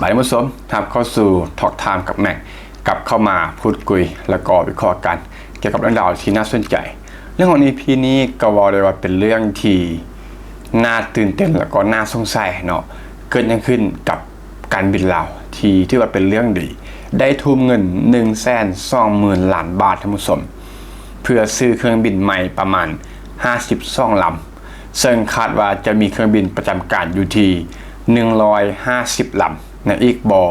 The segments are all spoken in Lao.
บายท่านผู้ชม ทับเข้าสู่ Talk Time กับแม็ก กลับเข้ามาพูดคุย แล้วก็วิเคราะห์กันเกี่ยวกับเรื่องราวที่น่าสนใจ เรื่องของ อีพี นี้ก็เว้าได้ว่าเป็นเรื่องที่น่าตื่นเต้นแล้วก็น่าสงสัยเนาะ เกิดหยังขึ้นกับการบินลาว ที่ถือว่าเป็นเรื่องดี ได้ทุ่มเงิน หนึ่งแสนสองหมื่นล้านบาท ท่านผู้ชม เพื่อซื้อเครื่องบินใหม่ประมาณ ห้าสิบสองลำ ซึ่งคาดว่าจะมีเครื่องบินประจำการอยู่ที่ หนึ่งร้อยห้าสิบลำ ในอีกบ่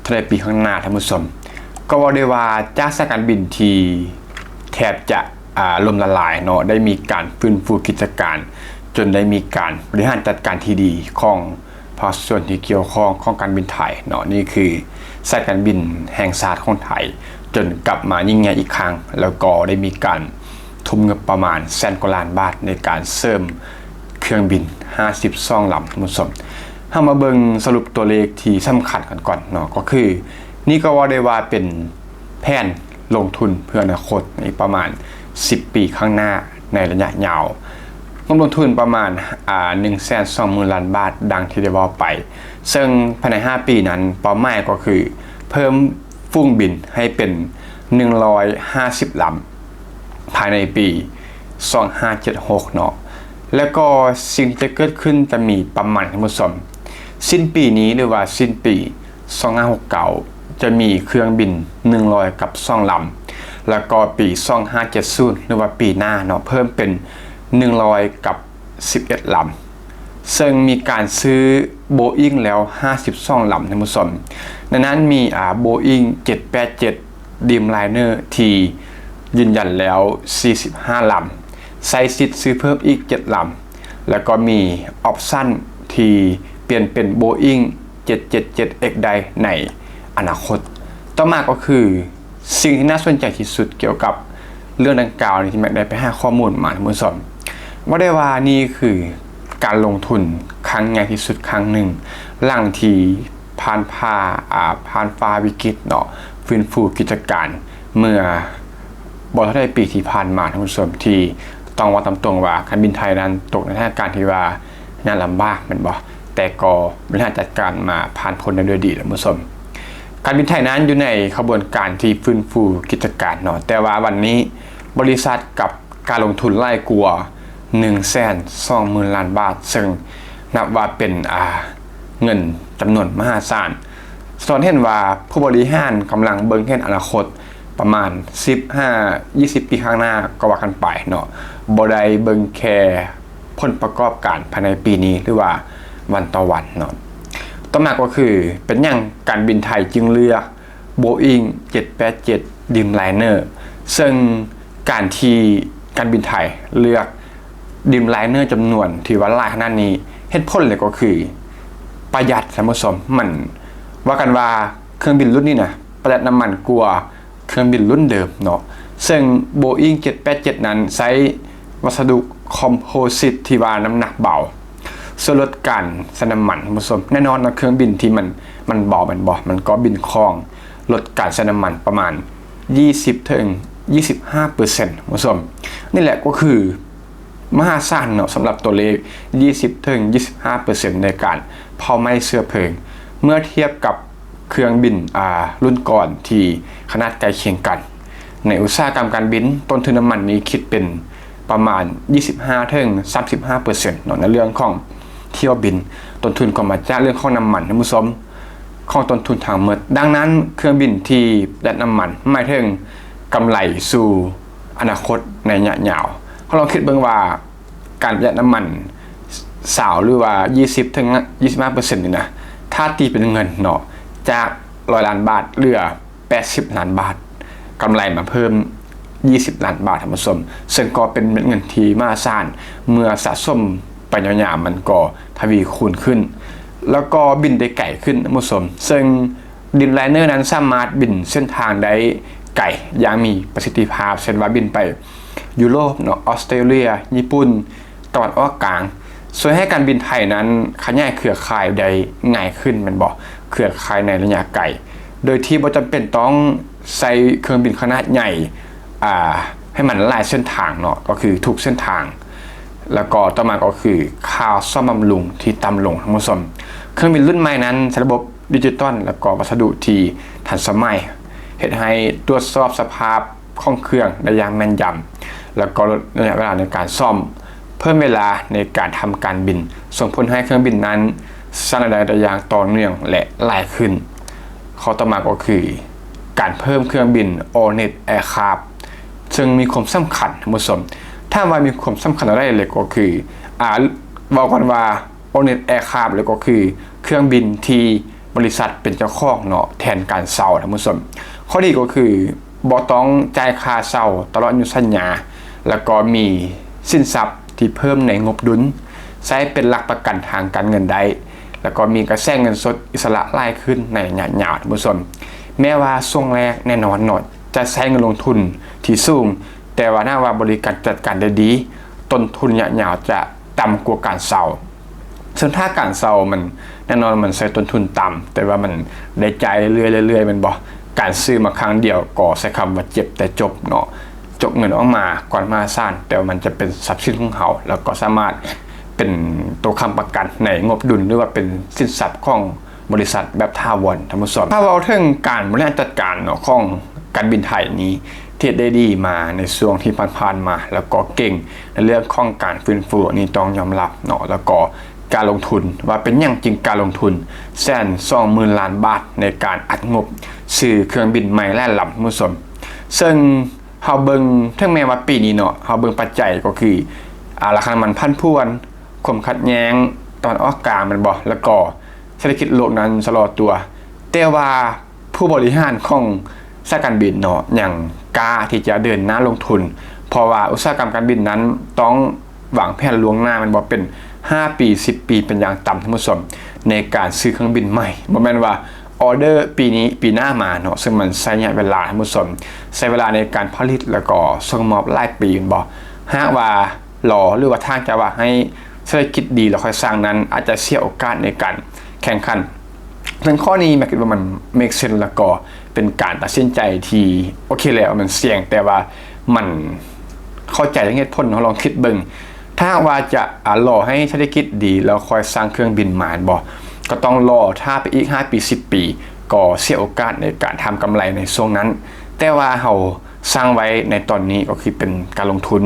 ทันได้ปีข้างหน้า ท่านผู้ชม ก็เว้าได้ว่าจากสายการบินที่แทบจะ อ่า ล่มละลายเนาะ ได้มีการฟื้นฟูกิจการ จนได้มีการบริหารจัดการที่ดีของภาคส่วนที่เกี่ยวข้องของการบินไทยเนาะ นี่คือสายการบินแห่งชาติของไทย จนกลับมายิ่งใหญ่อีกครั้ง แล้วก็ได้มีการทุ่มงบประมาณแสนกว่าล้านบาทในการเสริมเครื่องบิน ห้าสิบสองลำ ท่านผู้ชม เฮามาเบิ่งสรุปตัวเลขที่สำคัญกันก่อนเนาะ ก็คือ นี่ก็เว้าได้ว่าเป็นแผนลงทุนเพื่ออนาคตในประมาณ สิบปีข้างหน้าในระยะยาว งบลงทุนประมาณ อ่า หนึ่งแสนสองหมื่นล้านบาท ดังที่ได้เว้าไป ซึ่งภายใน ห้าปีนั้น เป้าหมายก็คือเพิ่มฝูงบินให้เป็น หนึ่งร้อยห้าสิบลำ ภายในปี สองห้าเจ็ดหกเนาะ แล้วก็สิ่งที่จะเกิดขึ้นจะมีประมาณ ท่านผู้ชม สิ้นปีนี้หรือว่าสิ้นปี สองห้าหกเก้า จะมีเครื่องบิน หนึ่งร้อยกับสองลำ แล้วก็ปี สองห้าเจ็ดศูนย์ หรือว่าปีหน้าเนาะ เพิ่มเป็น หนึ่งร้อยกับสิบเอ็ดลำ ซึ่งมีการซื้อ Boeing แล้ว ห้าสิบสองลำ ท่านผู้ชม ในนั้นมี อ่า Boeing เจ็ดแปดเจ็ด Dreamliner ที่ยืนยันแล้ว สี่สิบห้าลำ ใช้สิทธิ์ซื้อเพิ่มอีกเจ็ดลำ แล้วก็มี option ที่เปลี่ยนเป็น Boeing เจ็ดเจ็ดเจ็ดเอ็ก ได้ในอนาคต ต่อมาก็คือ สิ่งที่น่าสนใจที่สุดเกี่ยวกับเรื่องดังกล่าวนี้ ที่แม็กได้ไปหาข้อมูลมา ท่านผู้ชม เว้าได้ว่านี่คือการลงทุนครั้งใหญ่ที่สุดครั้งหนึ่ง หลังที่ผ่านผ่า อ่า ผ่านฝ่าวิกฤตเนาะ ฟื้นฟูกิจการ เมื่อบ่ทันได้ปีที่ผ่านมา ท่านผู้ชม ที่ต้องเว้าตามตรงว่าการบินไทยนั้นตกในสถานการณ์ที่ว่า ยากลำบากแม่นบ่ แต่ก็บริหารจัดการมาผ่านพ้นได้ด้วยดี ท่านผู้ชม การบินไทยนั้นอยู่ในขบวนการที่ฟื้นฟูกิจการเนาะ แต่ว่าวันนี้บริษัทกับการลงทุนหลายกว่า หนึ่งแสนสองหมื่นล้านบาท ซึ่งนับว่าเป็น อ่า เงินจำนวนมหาศาล สะท้อนเห็นว่าผู้บริหารกำลังเบิ่งเห็นอนาคตประมาณ สิบห้า ยี่สิบปีข้างหน้าก็ว่ากันไปเนาะ บ่ได้เบิ่งแค่ ผลประกอบการภายในปีนี้ หรือว่าวันต่อวันเนาะ ต่อมาก็คือ เป็นหยังการบินไทยจึงเลือก Boeing เจ็ดแปดเจ็ด Dreamliner ซึ่งการที่การบินไทยเลือก Dreamliner จำนวนที่ว่าหลายขนาดนี้ เหตุผลเลยก็คือ ประหยัด ท่านผู้ชม มันว่ากันว่าเครื่องบินรุ่นนี้นะ ประหยัดน้ำมันกว่า เครื่องบินรุ่นเดิมเนาะ ซึ่ง Boeing เจ็ดแปดเจ็ด นั้นใช้วัสดุคอมโพสิตที่ว่าน้ำหนักเบา ช่วยลดการใช้น้ำมัน ท่านผู้ชม แน่นอนเนาะ เครื่องบินที่มัน มันเบาแม่นบ่ มันก็บินคล่อง ลดการใช้น้ำมันประมาณ ยี่สิบถึงยี่สิบห้าเปอร์เซ็นต์ ท่านผู้ชม นี่แหละก็คือ มหาศาลเนาะ สำหรับตัวเลข ยี่สิบถึงยี่สิบห้าเปอร์เซ็นต์ ในการเผาไหม้เชื้อเพลิง เมื่อเทียบกับเครื่องบิน อ่า รุ่นก่อนที่ขนาดใกล้เคียงกัน ในอุตสาหกรรมการบิน ต้นทุนน้ำมันนี้คิดเป็นประมาณ ยี่สิบห้าถึงสามสิบห้าเปอร์เซ็นต์ เนาะ ในเรื่องของเที่ยวบิน ต้นทุนก็มาจากเรื่องของน้ำมัน ท่านผู้ชม ของต้นทุนทั้งหมด ดังนั้นเครื่องบินที่ประหยัดน้ำมัน หมายถึงกำไรสู่อนาคตในระยะยาว เราลองคิดเบิ่งว่า การประหยัดน้ำมัน ซาว หรือว่า ยี่สิบถึงยี่สิบห้าเปอร์เซ็นต์ นี่นะ ถ้าตีเป็นเงินเนาะ จาก ร้อยล้านบาท เหลือ แปดสิบล้านบาท กำไรมาเพิ่ม ยี่สิบล้านบาท ท่านผู้ชม ซึ่งก็เป็นเม็ดเงินที่มหาศาล เมื่อสะสมไปยาวๆ มันก็ทวีคูณขึ้น แล้วก็บินได้ไกลขึ้น ท่านผู้ชม ซึ่ง Dreamliner นั้นสามารถบินเส้นทางได้ไกลอย่างมีประสิทธิภาพ เช่นว่าบินไปยุโรปเนาะ ออสเตรเลีย ญี่ปุ่น ตะวันออกกลาง ช่วยให้การบินไทยนั้นขยายเครือข่ายได้ง่ายขึ้นแม่นบ่ เครือข่ายในระยะไกล โดยที่บ่จำเป็นต้องใช้เครื่องบินขนาดใหญ่ อ่า ให้มันหลายเส้นทางเนาะ ก็คือทุกเส้นทาง แล้วก็ต่อมาก็คือค่าซ่อมบำรุงที่ต่ำลง ท่านผู้ชม เครื่องบินรุ่นใหม่นั้นใช้ระบบ ດິຈິຕອນ ແລະກໍວັດສະດຸທີ່ທັນສະໄໝ, ເຮັດໃຫ້ຕວດສອບສະພາບຂອງເຄື່ອງໄດ້ຢ່າງແມ່ນຢຳ ແລະກໍລົດໄລຍະເວລາໃນການສ້ອມ, ເພີ່ມເວລາໃນການທຳການບິນ, ສົ່ງຜົນໃຫ້ເຄື່ອງບິນນັ້ນສ້າງລາຍໄດ້ໄດ້ຢ່າງຕໍ່ເນື່ອງ ແລະຫຼາຍຂຶ້ນ. ຂໍ້ຕໍ່ມາກໍຄື ການເພີ່ມເຄື່ອງບິນ All Net Aircraft ເຊິ່ງມີຄວາມສຳຄັນ, ທ່ານຜູ້ຊົມ, ຖາມວ່າມີຄວາມສຳຄັນແນວໃດ? ເລີຍກໍຄື ອາ ເວົ້າກ່ອນວ່າ All Net Aircraft ເລີຍກໍຄືເຄື່ອງບິນທີ່ບໍລິສັດເປັນເຈົ້າຂອງເນາະ ແທນການເຊົ່າ, ທ່ານຜູ້ຊົມ. ຂໍ້ດີກໍຄືບໍ່ຕ້ອງຈ່າຍຄ່າເຊົ່າຕະຫຼອດອາຍຸສັນຍາ ແລ້ວກໍມີສິນຊັບທີ່ເພີ່ມໃນງົບດຸນ ໃຊ້ເປັນຫຼັກປະກັນທາງການເງິນໄດ້ ແລ້ວກໍມີກະແສເງິນສົດອິດສະຫຼະຫຼາຍຂຶ້ນໃນໄລຍະຍາວ, ທ່ານຜູ້ຊົມ. ແມ້ວ່າຊ່ວງແລກແນ່ນອນເນາະ ຈະໃຊ້ເງິນລົງທຶນທີ່ສູງ, ແຕ່ວ່າຖ້າຫາກວ່າບໍລິການຈັດການໄດ້ດີ, ຕົ້ນທຶນໄລຍະຍາວຈະຕ່ຳກວ່າການເຊົ່າ. ເຊິ່ງຖ້າການເຊົ່າມັນ ແນ່ນອນມັນໃຊ້ຕົ້ນທຶນຕ່ຳ, ແຕ່ວ່າມັນໄດ້ຈ່າຍເລື້ອຍໆ ເລື້ອຍໆ ແມ່ນບໍ່? ການຊື້ມາຄັ້ງດຽວກໍໃຊ້ຄຳວ່າເຈັບແຕ່ຈົບເນາະ, ຈົກເງິນອອກມາກ່ອນມະຫາສານ, ແຕ່ວ່າມັນຈະເປັນຊັບສິນຂອງເຮົາ ແລ້ວກໍສາມາດເປັນໂຕຄ້ຳປະກັນໃນງົບດຸນ ຫຼືວ່າເປັນສິນຊັບຂອງບໍລິສັດແບບຖາວອນ, ທ່ານຜູ້ຊົມ. ຖ້າເວົ້າເຖິງການບໍລິຫານຈັດການເນາະ ຂອງການບິນໄທນີ້ ທີ່ເຮັດໄດ້ດີມາໃນຊ່ວງທີ່ຜ່ານໆມາ ແລ້ວກໍເກັ່ງໃນເລື່ອງຂອງການຟື້ນຟູ, ອັນນີ້ຕ້ອງຍອມຮັບເນາະ. ແລ້ວກໍການລົງທຶນ, ວ່າເປັນຫຍັງຈຶ່ງການລົງທຶນແສນສອງໝື່ນລ້ານບາດໃນການອັດງົບຊື້ເຄື່ອງບິນໃໝ່ຫຼາຍລຳ, ທ່ານຜູ້ຊົມ. ເຊິ່ງເຮົາເບິ່ງ, ເຖິງແມ່ນວ່າປີນີ້ເນາະ ເຮົາເບິ່ງປັດໄຈກໍຄື ອາ ລາຄານ້ຳມັນຜັນຜວນ, ຄວາມຂັດແຍ່ງຕາເວັນອອກກາງ, ແມ່ນບໍ່? ແລ້ວກໍເສດຖະກິດໂລກນັ້ນຊະລໍຕົວ, ແຕ່ວ່າ ຜູ້ບໍລິຫານຂອງສາຍການບິນເນາະ ຍັງກ້າທີ່ຈະເດີນໜ້າລົງທຶນ, ເພາະວ່າອຸດສາຫະກຳການບິນນັ້ນຕ້ອງວາງແຜນລ່ວງໜ້າ, ແມ່ນບໍ່, ເປັນຫ້າປີ ສິບປີເປັນຢ່າງຕ່ຳ, ທ່ານຜູ້ຊົມ, ໃນການຊື້ເຄື່ອງບິນໃໝ່. ບໍ່ແມ່ນວ່າອໍເດີປີນີ້ ປີໜ້າມາເນາະ, ເຊິ່ງມັນໃຊ້ໄລຍະເວລາ, ທ່ານຜູ້ຊົມ, ໃຊ້ເວລາໃນການຜະລິດ ແລ້ວກໍສົ່ງມອບຫຼາຍປີ, ແມ່ນບໍ່? ຫາກວ່າ ລໍ ຫຼືວ່າຖ້າຈະວ່າໃຫ້ເສດຖະກິດດີແລ້ວຄ່ອຍສ້າງນັ້ນ ອາດຈະເສຍໂອກາດໃນການແຂ່ງຂັນ. ເຊິ່ງຂໍ້ນີ້ແມັກຄິດວ່າມັນເມກເຊັນ ແລ້ວກໍເປັນການຕັດສິນໃຈທີ່ໂອເຄແຫຼະ ມັນສ່ຽງ, ແຕ່ວ່າມັນເຂົ້າໃຈເຫດຜົນເນາະ. ລອງຄິດເບິ່ງ, ຖ້າຫາກວ່າຈະ ອາ ລໍໃຫ້ເສດຖະກິດດີແລ້ວຄ່ອຍສ້າງເຄື່ອງບິນມາ ແມ່ນບໍ່? ກໍຕ້ອງລໍຖ້າໄປອີກຫ້າປີ ສິບປີ, ກໍເສຍໂອກາດໃນການທຳກຳໄລໃນຊ່ວງນັ້ນ. ແຕ່ວ່າເຮົາ ສ້າງໄວ້ໃນຕອນນີ້ກໍຄືເປັນການລົງທຶນ,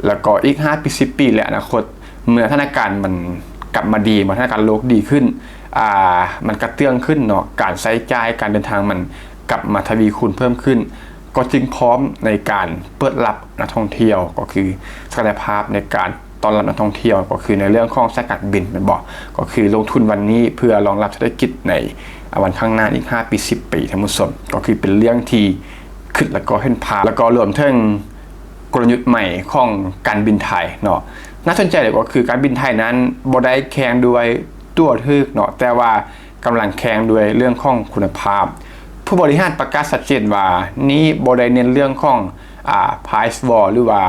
ແລ້ວກໍອີກຫ້າປີ ສິບປີ ແລະ ອະນາຄົດ ເມື່ອສະຖານະການມັນກັບມາດີ, ເມື່ອສະຖານະການໂລກດີຂຶ້ນ, ອາ, ມັນກະເຕື້ອງຂຶ້ນເນາະ, ການໃຊ້ຈ່າຍ, ການເດີນທາງມັນກັບມາທະວີຄູນເພີ່ມຂຶ້ນ, ກໍຈຶ່ງພ້ອມໃນການເປີດຮັບນັກທ່ອງທ່ຽວ, ກໍຄືສັກກະຍະພາບໃນການ ຕ້ອນຮັບນັກທ່ອງທ່ຽວ ກໍຄືໃນເລື່ອງຂອງສາຍການບິນ, ແມ່ນບໍ່? ກໍຄືລົງທຶນວັນນີ້ເພື່ອຮອງຮັບເສດຖະກິດໃນ ອາ ວັນຂ້າງໜ້າອີກຫ້າປີ ສິບປີ, ທ່ານຜູ້ຊົມ. ກໍຄືເປັນເລື່ອງທີ່ຄິດແລ້ວກໍເຫັນພາບ, ແລ້ວກໍລວມເຖິງກົນລະຍຸດໃໝ່ຂອງການບິນໄທເນາະ. ໜ້າສົນໃຈເລີຍກໍຄືການບິນໄທນັ້ນບໍ່ໄດ້ແຂ່ງດ້ວຍຕົ໋ວຖືກເນາະ, ແຕ່ວ່າ ກຳລັງແຂ່ງດ້ວຍເລື່ອງຂອງຄຸນນະພາບ. ຜູ້ບໍລິຫານປະກາດຊັດເຈນວ່າ ນີ້ບໍ່ໄດ້ເນັ້ນເລື່ອງຂອງ ອາ price war ຫຼືວ່າ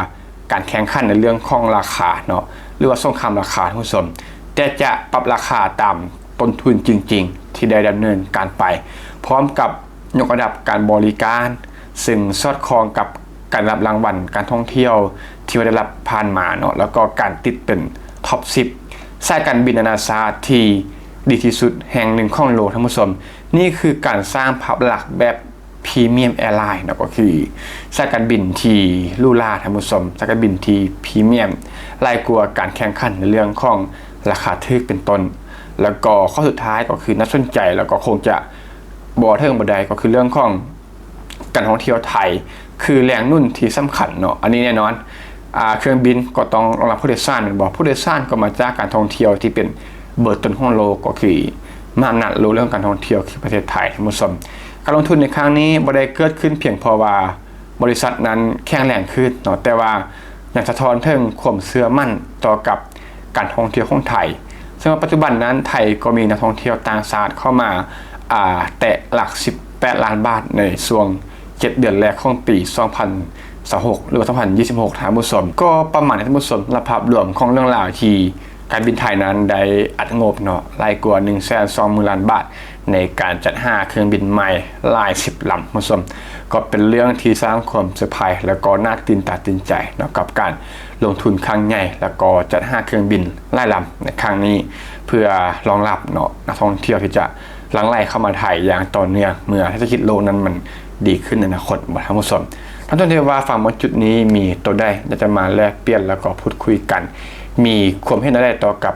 ການແຂ່ງຂັນໃນເລື່ອງຂອງລາຄາເນາະ ຫຼືວ່າສົງຄາມລາຄາ, ທ່ານຜູ້ຊົມ, ແຕ່ຈະປັບລາຄາຕາມຕົ້ນທຶນຈິງໆ ທີ່ໄດ້ດຳເນີນການໄປ, ພ້ອມກັບຍົກລະດັບການບໍລິການ, ເຊິ່ງສອດຄ່ອງກັບ ການໄດ້ຮັບລາງວັນການທ່ອງທ່ຽວທີ່ວ່າໄດ້ຮັບຜ່ານມາເນາະ, ແລ້ວກໍການຕິດເປັນ top ສິບ ສາຍການບິນນານາຊາດທີ່ດີທີ່ສຸດແຫ່ງໜຶ່ງຂອງໂລກ, ທ່ານຜູ້ຊົມ. ນີ້ຄືການສ້າງພາບລັກແບບ premium airline ເນາະ, ກໍຄືສາຍການບິນທີ່ຫຼູຫຼາ, ທ່ານຜູ້ຊົມ, ສາຍການບິນທີ່ premium ຫຼາຍກວ່າການແຂ່ງຂັນໃນເລື່ອງຂອງລາຄາຖືກເປັນຕົ້ນ. ແລ້ວກໍຂໍ້ສຸດທ້າຍກໍຄືໜ້າສົນໃຈ ແລ້ວກໍຄົງຈະບໍ່ເຖິງບໍ່ໄດ້ ກໍຄືເລື່ອງຂອງ ການທ່ອງທ່ຽວໄທ ຄືແຫຼ່ງໜູນທີ່ສຳຄັນເນາະ. ອັນນີ້ແນ່ນອນ ອາ ເຄື່ອງບິນກໍຕ້ອງຮອງຮັບຜູ້ໂດຍສານ, ແມ່ນບໍ່? ຜູ້ໂດຍສານກໍມາຈາກການທ່ອງທ່ຽວທີ່ເປັນເບີຕົ້ນຂອງໂລກ, ກໍຄືມະຫາອຳນາດໂລກເລື່ອງການທ່ອງທ່ຽວ ຄືປະເທດໄທ, ທ່ານຜູ້ຊົມ. ການລົງທຶນໃນຄັ້ງນີ້ບໍ່ໄດ້ເກີດຂຶ້ນພຽງເພາະວ່າບໍລິສັດນັ້ນແຂງແຮງຂຶ້ນເນາະ, ແຕ່ວ່າ ຍັງສະທ້ອນເຖິງຄວາມເຊື່ອໝັ້ນຕໍ່ກັບການທ່ອງທ່ຽວຂອງໄທ, ເຊິ່ງວ່າປັດຈຸບັນນັ້ນ ໄທກໍມີນັກທ່ອງທ່ຽວຕ່າງຊາດເຂົ້າມາ ອາ ແຕະຫຼັກສິບແປດລ້ານບາດໃນຊ່ວງເຈັດເດືອນແລກຂອງປີສອງພັນຊາວຫົກ ຫຼືວ່າສອງພັນຊາວຫົກ ທ່ານຜູ້ຊົມ. ກໍປະມານນີ້ ທ່ານຜູ້ຊົມ, ສຳລັບພາບລວມຂອງເລື່ອງລາວທີ່ ການບິນໄທນັ້ນໄດ້ອັດງົບເນາະ ຫຼາຍກວ່າໜຶ່ງແສນສອງໝື່ນລ້ານບາດ ໃນການຈັດຫາເຄື່ອງບິນໃໝ່ຫຼາຍສິບລຳ, ທ່ານຜູ້ຊົມ, ກໍເປັນເລື່ອງທີ່ສ້າງຄວາມເຊີໄພ ແລ້ວກໍໜ້າຕື່ນຕາຕື່ນໃຈເນາະ ກັບການລົງທຶນຄັ້ງໃຫຍ່ ແລ້ວກໍຈັດຫາເຄື່ອງບິນຫຼາຍລຳໃນຄັ້ງນີ້ ເພື່ອຮອງຮັບເນາະ ນັກທ່ອງທ່ຽວທີ່ຈະ ຫຼັ່ງໄຫຼເຂົ້າມາໄທຢ່າງຕໍ່ເນື່ອງ ເມື່ອເສດຖະກິດໂລກນັ້ນມັນດີຂຶ້ນໃນອະນາຄົດ ທ່ານຜູ້ຊົມ. ທ່ານຜູ້ຊົມທີ່ວ່າຟັງມາຈຸດນີ້ ມີໂຕໃດຢາກຈະມາແລກປ່ຽນ ແລ້ວກໍພູດຄຸຍກັນ ມີຄວາມເຫັນແນວໃດຕໍ່ກັບ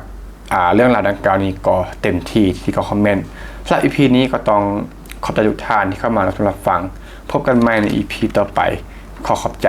ອ່າ ເລື່ອງລາວດັ່ງກ່າວນີ້ ກໍເຕັມທີ່ທີ່ຄອມເມັນ. ສຳລັບອີພີນີ້ກໍຕ້ອງຂອບໃຈທຸກທ່ານທີ່ເຂົ້າມາຮັບຊົມຮັບຟັງ. ພົບກັນໃໝ່ໃນອີພີຕໍ່ໄປ. ຂໍຂອບໃຈ.